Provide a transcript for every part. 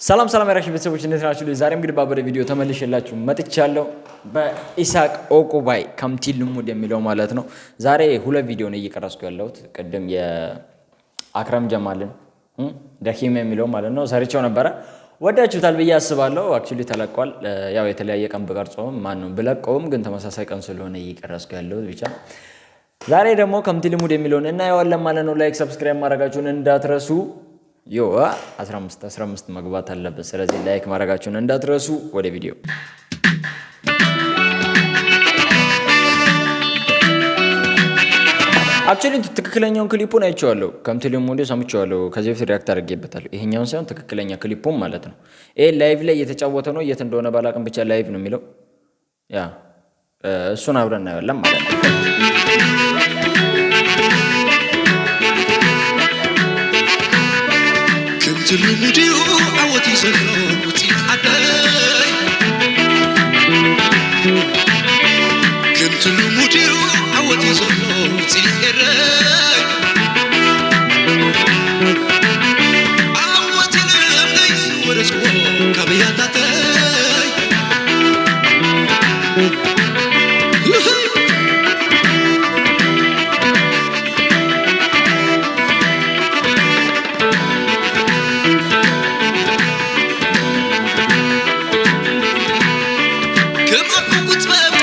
ሰላም ሰላም የራሽ ቤተሰቦች፣ እንዴት ናችሁ? ዛሬም እንግዲህ ባበደ ቪዲዮ ተመልሼላችሁ መጥቻለሁ። በኢሳቅ ኦቁባይ ከምቲ ልሙድ የሚለው ማለት ነው። ዛሬ ሁለት ቪዲዮ ነው እየቀረጽኩ ያለሁት። ቅድም የአክረም ጀማልን ደኪም የሚለው ማለት ነው ሰርቼው ነበረ። ወዳችሁታል ብዬ አስባለሁ። Actually ተለቋል። ያው የተለያየ ቀን ብቀርጸውም ማነው ብለቀውም ግን ተመሳሳይ ቀን ስለሆነ እየቀረጽኩ ያለሁት ብቻ ዛሬ ደግሞ ከምቲ ልሙድ የሚለውን እናየዋለን ማለት ነው። Like subscribe ማድረጋችሁን እንዳትረሱ። ዮ 15 15 መግባት አለበት። ስለዚህ like ማድረጋችሁን እንዳትረሱ። ወደ ቪዲዮ። Actually ትክክለኛውን ክሊፑን አይቼዋለሁ። ከምቲ ልሙድ ሰምቼዋለሁ። ከዚህ በፊት react አድርጌበታለሁ። ይሄኛውን ሳይሆን ትክክለኛ ክሊፑን ማለት ነው። ይሄ live ላይ እየተጫወተ ነው። የት እንደሆነ ባላቅም ብቻ live ነው የሚለው። Yeah፣ እሱን አብረን እናየዋለን ማለት ነው። ከምቲ ልሙድ እዩ ዓወት እዩ ዘሎ ውፅኢት ዓደይ። ከምቲ ልሙድ እዩ ዓወት እዩ ዘሎ ውፅኢት ኤረይ። ዓወት ልምደይ ዝወረስክዎ ካብ ያታተይ። ከም ኣብ ቁፅበብ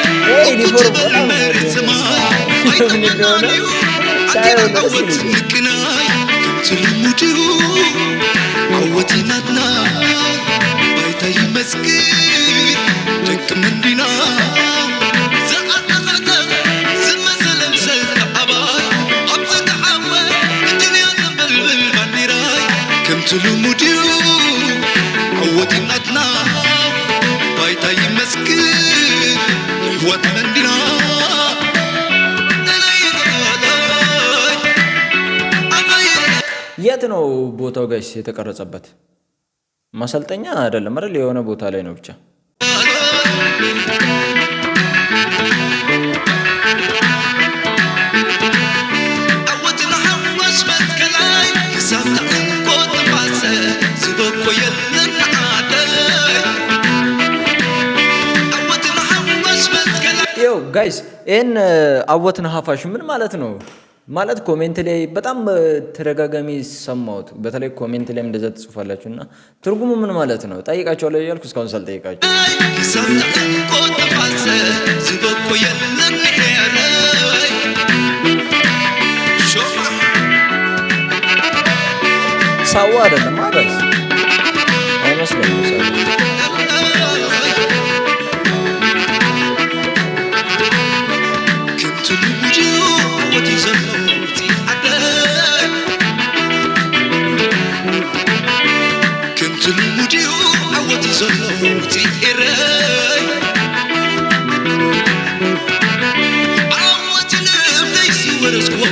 ዩኒፎርም ትበል መሬት ሰማይ ምን እንደሆነ ኣይጠመናን እዩ ሳየው ኣንቴና ደስ ዓወት ይለኛል። ንቅናይ። ከምቲ ልሙድ እዩ ዓወት ናትና፣ ባይታ ይመስግን ደቂ መንዲና። ዝዓጠቐተ ዝመሰለን ሰልቲ ኣባይ ኣብ ዝተዓወ እድንያ ተንበልብል ባንዲራይ። ከምቲ ልሙድ እዩ ዓወት ናትና፣ ባይታ ይመስግን የሕዋት መንዲና። ለለይ ኣባይ። የት ነው ቦታው guys የተቀረጸበት? ማሰልጠኛ አይደለም አይደል? የሆነ ቦታ ላይ ነው ብቻ። ዓወትና ሓፋሽ መትከላይ ክሳብ ተዕንቆ ትፋሰ ዝበኮ የለን ዓደይ። ዓወትና ሓፋሽ መትከላይ። ይኸው guys፣ ይህን አወትን ሀፋሽ ምን ማለት ነው? ማለት comment ላይ በጣም ተደጋጋሚ ሰማሁት። በተለይ comment ላይም እንደዛ ትጽፋላችሁ እና ትርጉሙ ምን ማለት ነው? ጠይቃቸዋለሁ እያልኩ እስካሁን ሳልጠይቃቸው። ክሳብ ተዕንቆ ትፋሰ ዝበኮ የለን ኤረይ ሾማ። ሳዋ አይደለም guys? አይመስለኝም ሳዋ። ከምቲ ልሙድ እዩ ዓወት እዩ ዘሎ ውፅኢት ዓደይ። ከምቲ ልሙድ እዩ ዓወት እዩ ዘሎ ውፅኢት ኤረይ። ዓወት ልምደይ ዝወረስክዎ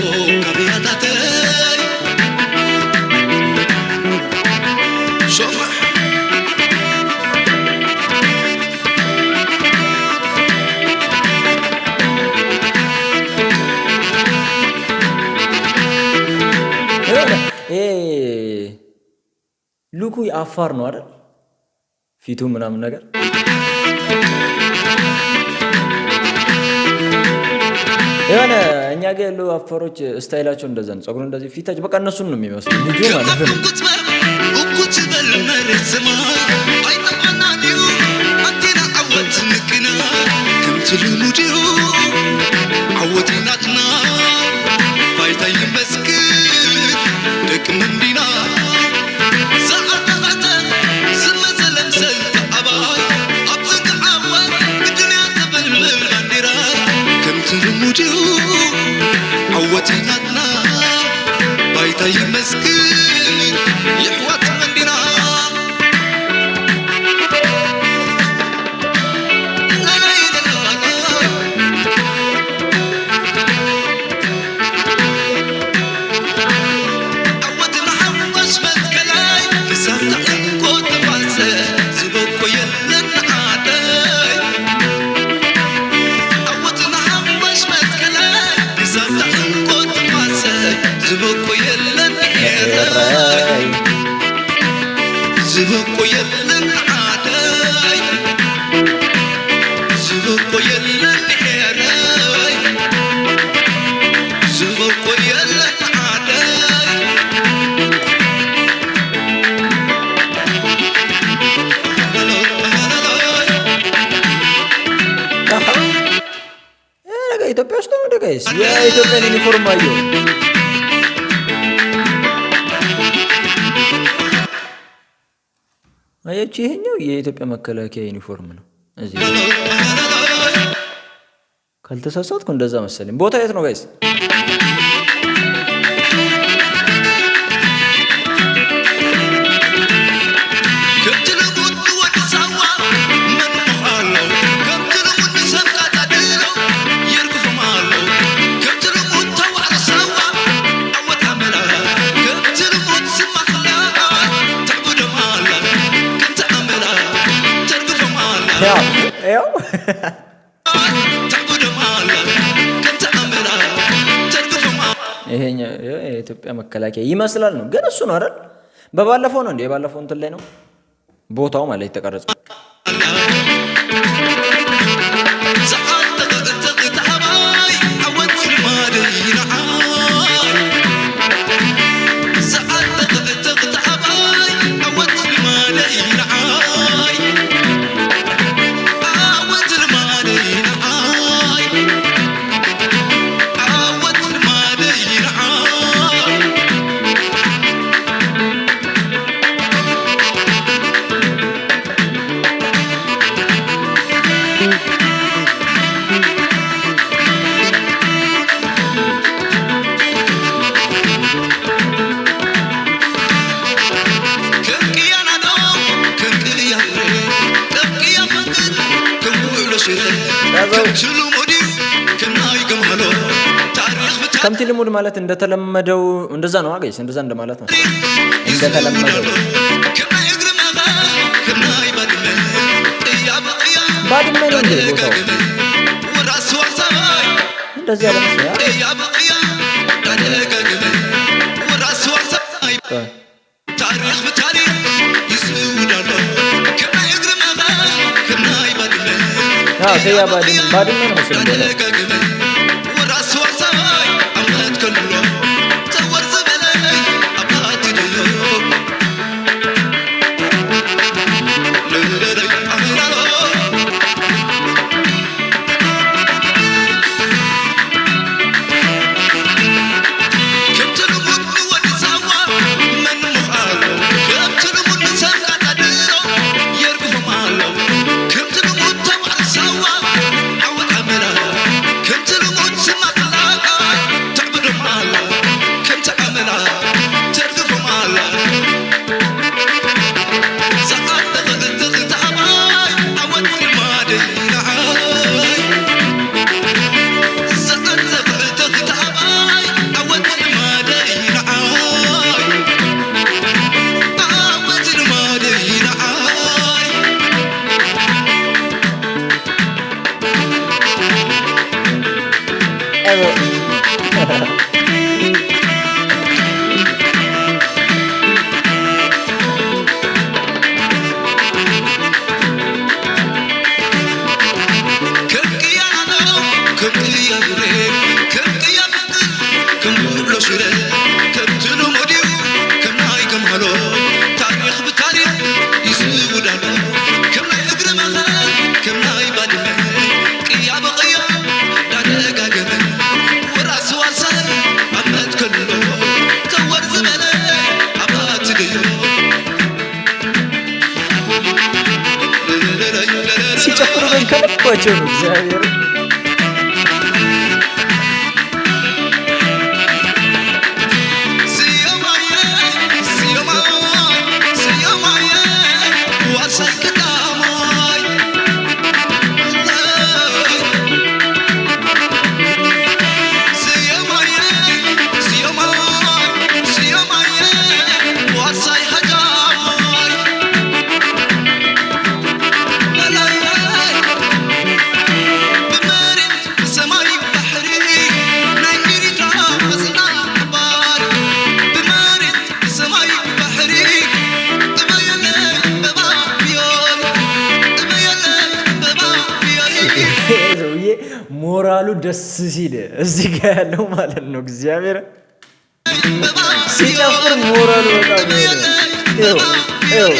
ካብ ያታተይ ሾማ። ይሄ look ኡ የአፋር ነው አይደል? ፊቱ ምናምን ነገር የሆነ እኛ ጋር ያሉ አፋሮች style ኣቸው እንደዛ ነው። ጸጉሩ እንደዚህ፣ ፊታቸው በቃ እነሱን ነው የሚመስሉ ልጁ ማለት ነው። እኩትበል መሬት ሰማይ ኣይጠመናን እዩ ኣንቴና ዓወት ንቅናይ። ከምቲ ልሙድ እዩ ዓወት ናትና፣ ባይታ ይመስግን ደቂ መንዲና። ዝዓጠቐተ ዝመሰለን ሰልቲ ኣባይ ኣብ ዝተዓወት ግድንያ ተበልብል ባንዲራይ። ከምቲ ልሙድ እዩ ዓወት ናትና፣ ባይታ ይመስግን የሕዋት መንዲና። የለን ዓደይ ዝበቆ የለን ብሔረይ ዝበቆ የለን ዓደይ። ይሄ ነገር ኢትዮጵያ ውስጥ ነው እንደ guys? የኢትዮጵያን ዩኒፎርም አየሁ። አያችሁ፣ ይሄኛው የኢትዮጵያ መከላከያ ዩኒፎርም ነው። እዚህ ካልተሳሳትኩ እንደዛ መሰለኝ። ቦታ የት ነው guys? ከምቲ ልሙድ ወዲ ሳዋ መን ምዃሎ፣ ከምቲ ልሙድ ንሰብ ቃፃድሎ የርግፎም ኣሎ፣ ከምቲ ልሙድ ተዋዕለ ሳዋ ዓወት ኣመላ፣ ከምቲ ልሙድ ስማክላ ተዕቡዶም ኣላ፣ ከምቲ ኣመላ ተርግፎም ኣላ። ያው ያው ተዕቡዶም ኣላ፣ ከምቲ ኣመላ ተርግፎም ኣላ። ይሄኛው የኢትዮጵያ መከላከያ ይመስላል ነው፣ ግን እሱ ነው አይደል? በባለፈው ነው እንዴ? የባለፈው እንትን ላይ ነው ቦታው ማለት የተቀረጸው። ሰዓት ዓወት ልማደይ ንዓይ፣ ሰዓት ተቕተቕተኣባይ ዓወት ልማደይ ንዓይ፣ ዓወት ልማደይ ንዓይ፣ ዓወት ልማደይ ንዓይ። ከም ቅያናዶ ከም ቅያ ፍረ ከም ቅያ ፍቅር ከም ውዕሎ ሽረ ከምቲ ልሙድ እዩ ከም ናይ ገምሃሎ ታሪክ። ከምቲ ልሙድ ማለት እንደተለመደው እንደዛ ነው guys፣ እንደዛ እንደማለት ነው። እንደተለመደው። ከም ናይ እግሪ መኸ ከም ናይ ባድመ ቅያ ብቅያ። ባድመ ነው እንዴ ቦታው? ወራስ ዋርሳይ። እንደዚህ ያለ መሰለኝ። ቅያ ብቅያ ዳደጋግመ ወራስ ዋርሳይ። ቆይ፣ ታሪክ ብታሪክ ይስውዳሎ ከም ናይ እግሪ መኸ ከም ናይ ባድመ። አዎ ከያ ባድመ ባድመ ነው መሰለኝ ቦታው። ዳደጋግመ ወራስ ዋርሳይ ኣምነት ከልሎ ተወር ዝበለይ ኣባት ድዮ ልለለይ ኣሚናሎ። ከምቲ ልሙድ ንወዲ ሳዋ መን ምዃሎ፣ ከምቲ ልሙድ ንሰብ ቃፃድሮ የርግፎም ኣሎ፣ ከምቲ ልሙድ ተባዕሪ ሳዋ ዓወት ኣመላ፣ ከምቲ ልሙድ ስማክላቃ ተዕብዶም ኣላ፣ ከምቲ ኣመላ ተርግፎም ኣላ። ሰዓት ተቕትቕተኣባይ ዓወት ልማደይ ንዓይ፣ ሰዓት ተቕትቕተኣባይ ዓወት ልማደይ ንዓይ፣ ዓወት ልማደይ ንዓይ። ከም ቅያናዶ ከም ቅያ ብሬ ከም ቅያ ፍቅር ከም ውዕሎ ሽረ ከምቲ ልሙድ እዩ ከም ናይ ገምሃሎ ታሪክ ብታሪክ ይስውዳሎ ከም ናይ እግሪ መኸ ከም ናይ ባድመ ቅያ ብቅያ ዳደጋገመ ወራስ ዋርሳይ ኣብ መትከልሎ ተወር ዝበለ ኣባት ድዮ። ሲጨፍሩ ግን ከልባቸው ነው እግዚአብሔር። ስዮማየ ስዮማይ ስዮማየ ዋርሳይ ቀዳማይ፣ ስዮማየ ስዮማይ ስዮማየ ዋርሳይ ሃጃማይ ላላይ። ሞራሉ ደስ ሲል እዚህ ጋ ያለው ማለት ነው። እግዚአብሔር ሲጨፍር ሞራሉ በጣም ይኸው ይኸው።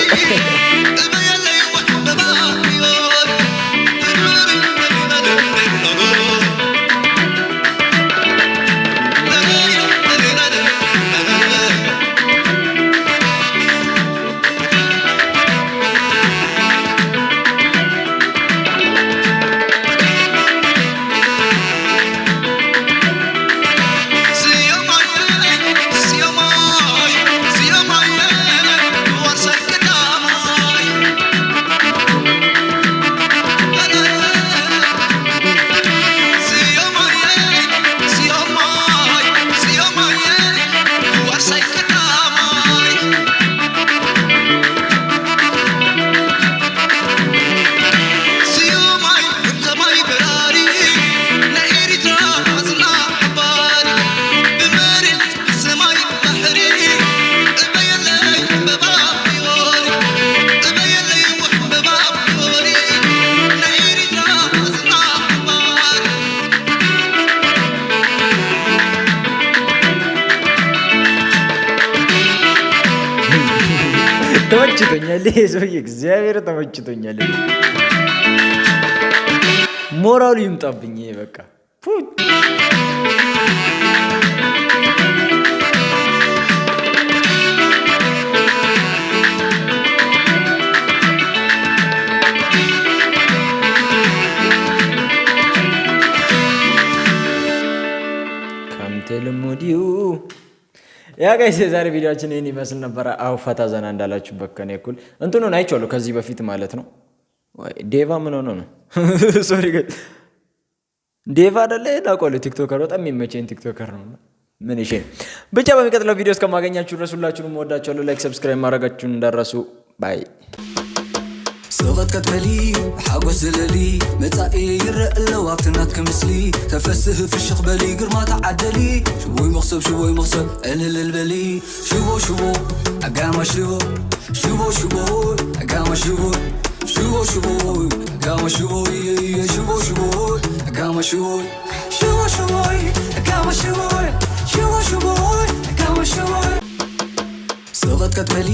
ተመችቶኛል። ይሄ ሰውዬ እግዚአብሔር ተመችቶኛል። ሞራሉ ይምጣብኝ። ይሄ በቃ ከምቲ ልሙዲው። Yeah guys፣ የዛሬ ቪዲዮአችን ይህን ይመስል ነበረ። አው ፈታ ዘና እንዳላችሁበት ከኔ እኩል እንትኑን አይቼዋለሁ ከዚህ በፊት ማለት ነው። ዴቫ ምን ሆኖ ነው? Sorry ዴቫ አይደለ? ታውቀዋለህ። TikToker በጣም የሚመቸኝ TikToker ነው። ምን እሺ፣ ብቻ በሚቀጥለው ቪዲዮ እስከማገኛችሁ ድረስ ሁላችሁንም እወዳችኋለሁ። Like፣ subscribe ማድረጋችሁን እንዳትረሱ። Bye። ስቕጥቀጥ በሊ ሓጎስ ዝለሊ መጻኢ ይረአ ኣለዋ ኣብቲ ናትክ ምስሊ ተፈስህ ፍሽኽ በሊ ግርማ ተዓደሊ ሽቦይ መኽሰብ ሽቦይ መኽሰብ እልልል በሊ ሽቦ ሽቦ ኣጋማ ሽቦ ሽቦ ሽቦ ኣጋማ ሽቦ ሽቦ ሽቦ ኣጋማ ሽቦ ሽቦ ሽቦ ኣጋማ ሽቦ ሽቦ ሽቦ ኣጋማ ሽቦ ሽቦ ሽቦ ኣጋማ ሽቦ ስቕጥቀጥ በሊ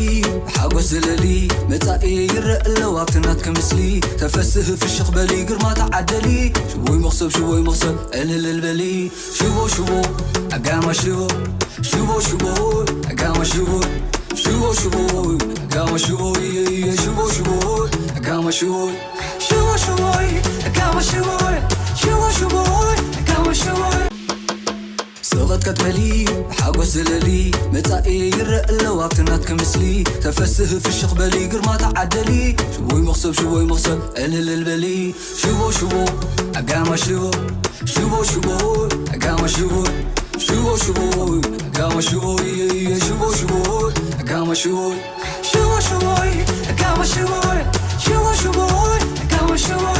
ሓጎስ ዝለሊ መጻኢ ይረአ ኣለዋ ኣብቲ ናትክ ምስሊ ተፈስህ ፍሽኽ በሊ ግርማ ተዓደሊ ሽቦይ መኽሰብ ሽቦይ መኽሰብ እልልል በሊ ሽቦ ሽቦ ኣጋማ ሽቦ ሽቦ ሽቦ ኣጋማ ሽቦ ሽቦ ሽቦ ኣጋማ ሽቦ ሽቦ ሽቦ ኣጋማ ሽቦ ሽቦ ሽቦ ኣጋማ ሽቦ ሽቦ ሽቦ ኣጋማ ሽቦ ስቕጥቀጥ በሊ ሓጎስ ዝለሊ መጻኢ ይረአ ኣለዋ ኣብቲ ናትክ ምስሊ ተፈስህ ፍሽኽ በሊ ግርማ ተዓደሊ ሽቦይ መኽሰብ ሽቦይ መኽሰብ እልልል በሊ ሽቦ ሽቦ ኣጋማ ሽቦ ሽቦ ሽቦ ኣጋማ ሽቦ ሽቦ ሽቦ ኣጋማ ሽቦ ሽቦ ሽቦ ኣጋማ ሽቦ ሽቦ ሽቦ ኣጋማ ሽቦ ሽቦ ሽቦ ኣጋማ ሽቦ።